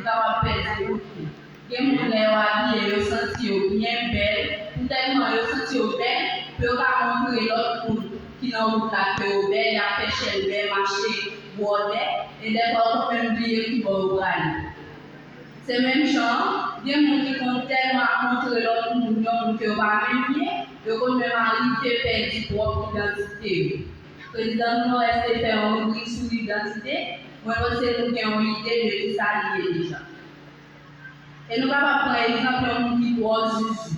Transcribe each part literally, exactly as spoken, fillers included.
kapab pèdi wout li. Gen moun lè yo abiye, yo santi yo byen bèl, poutèlman yo santi yo bèl, pou yo ka montre lòt moun ki nan wout la ke yo bèl, y ap fè chèlbè, mache bwòdè, e dèfwa yo konn menm bliye ki bò yo prale. Se menm jan an, gen moun ki konn tèlman ap montre lòt moun, yon moun ke yo pa menm ye, yo konn menm arive pèdi pwòp idantite yo. Prezidan nou Nòwès te fè yon ribrik sou idantite, mwen panse nou gen yon ide de kisa li ye deja. E nou kapab pran egzanp yon moun ki twò zuzu.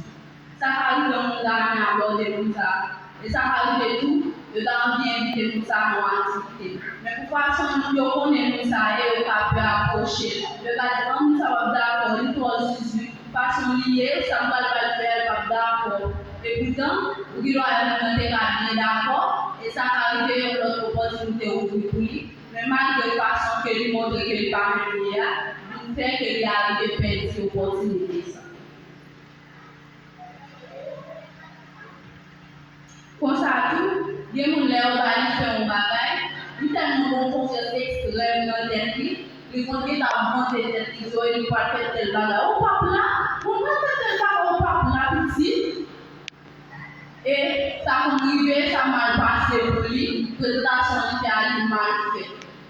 Sa ka rive yon moun ta renmen abòde moun sa a. E sa ka rive tou, yo ta anvi envite moun sa a nan yon aktivite. Men pou fason yo konnen moun sa a ye, yo ka pè apwoche l. Yo ka di, an, moun sa a p ap dakò, li twò zuzu. Fason li ye, sa m pral ba l fè a, l p ap dakò. Epoutan, ou gen dwa wè moun nan te ka byen dakò, e sa ka rive yon lòt opòtinite ouvri pou li. Men malgre fason ke li montre ke li pa menm ye a, vin fè ke li arive pèdi opòtinite sa. Konsa tou, gen moun lè yo ba li fè yon bagay, li tèlman gen yon konfyans ekstrèm nan tèt li, li konn gentan ap vante tèt li, di, "Wi, li pral fè tèl bagay." Ou p ap la, ou pral fè tèl bagay, ou p ap la, pitit. E sa konn rive, sa mal pase pou li, prezantasyon li fè a, li mal fè.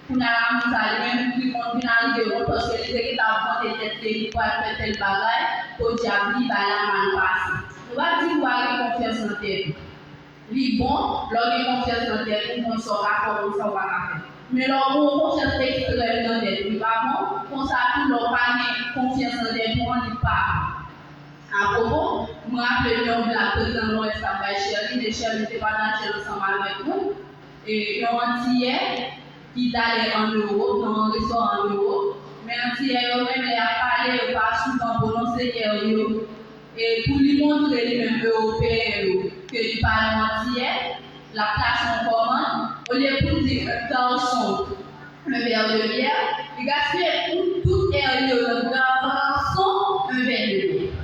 Kounye a la, moun sa li menm, li konn vin arive wont paske li te gentan ap vante tèt li, li pral fè tèl bagay, podyab li, bagay la mal pase. Nou pa di pou pa gen konfyans nan tèt ou. Li bon, lè w gen konfyans nan tèt ou, ou konn sa w ka fè, ou konn sa w pa ka fè. Men lè w gen yon konfyans ekstrèm nan tèt ou, li pa bon, konsa tou, lè w pa gen konfyans nan tèt ou an, li pa bon. Apwopo, m raple m yon blag prezidan Lawrence t ap bay Sherline, e Sherline te pataje l ansanm avèk nou. E yon Antiyè ki t ale ann Ewòp, nan yon restoran ann Ewòp. Men Antiyè yo menm, lè y ap pale, yo pa souvan pwononse R yo. E pou li montre li menm Ewopeyen yo ke li pa yon Antiyè, l ap plase yon kòmann, olye pou l di un garçon, un verre de bière, li gaspiye tout, tout R yo nan garçon, un verre de bière.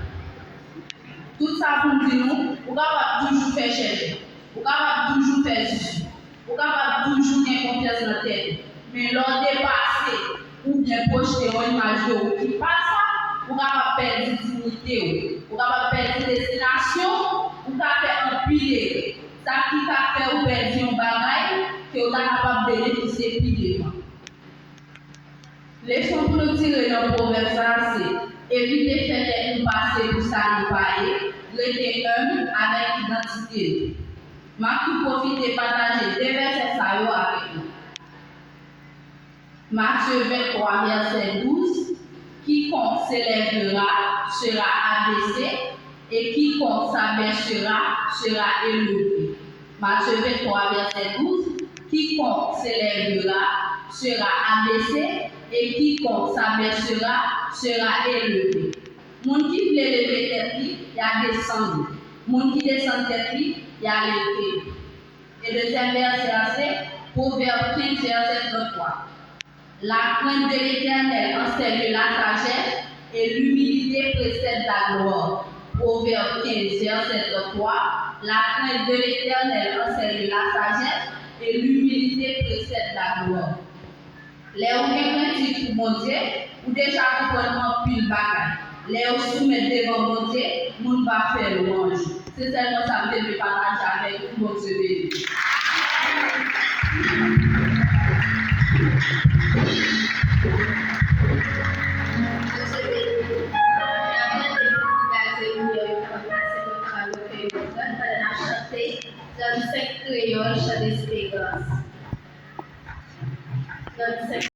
Tout sa pou m di nou, ou kapab toujou fè chèlbè, ou kapab toujou fè zuzu, ou kapab toujou gen konfyans nan tèt ou. Men lè w depase oubyen pwojte yon imaj de ou ki pa sa, ou kapab pèdi diyite w, ou kapab pèdi destinasyon w, ou ka fè anpil erè. Sa ki ka fè ou pèdi yon bagay ke w ta kapab benefisye pi devan. Leson pou nou tire nan pwovèb sa a se, evite fè tèt nou pase pou sa nou pa ye, rete enb avèk idantite nou. M ap tou pwofite pataje de vèsè sa yo avèk nou. Matthieu vingt-trois, verset douze, quiconque s'élèvera sera abaissé, et quiconque s'abaissera sera élevé. Matthieu vingt-trois, verset douze, quiconque s'élèvera sera abaissé, et quiconque s'abaissera sera élevé. Moun ki vle leve tèt li, y a desann li. Moun ki desann tèt li, y a leve li. E dezyèm vèsè a se Pwovèb kenz, vèsè trannntwa. La crainte de l'Éternel anseigne la sagesse et l'humilité précède la gloire. Pwovèb kenz, vèsè trannntwa. La crainte de l'Éternel anseigne la sagesse et l'humilité précède la gloire. Lè ou gen krentif pou Bondye, ou deja konprann anpil bagay. Lè yo soumèt devan Bondye, moun va fè lwanj. Se sèlman sa m te vle pataje avèk nou. Bondye beni. Bondye beni. N ap mande pou gaze limyè yo pou pase nan travay yo fè yo pran pandan n ap chante trannsenk kreyòl, chan desperans. Trannsenk.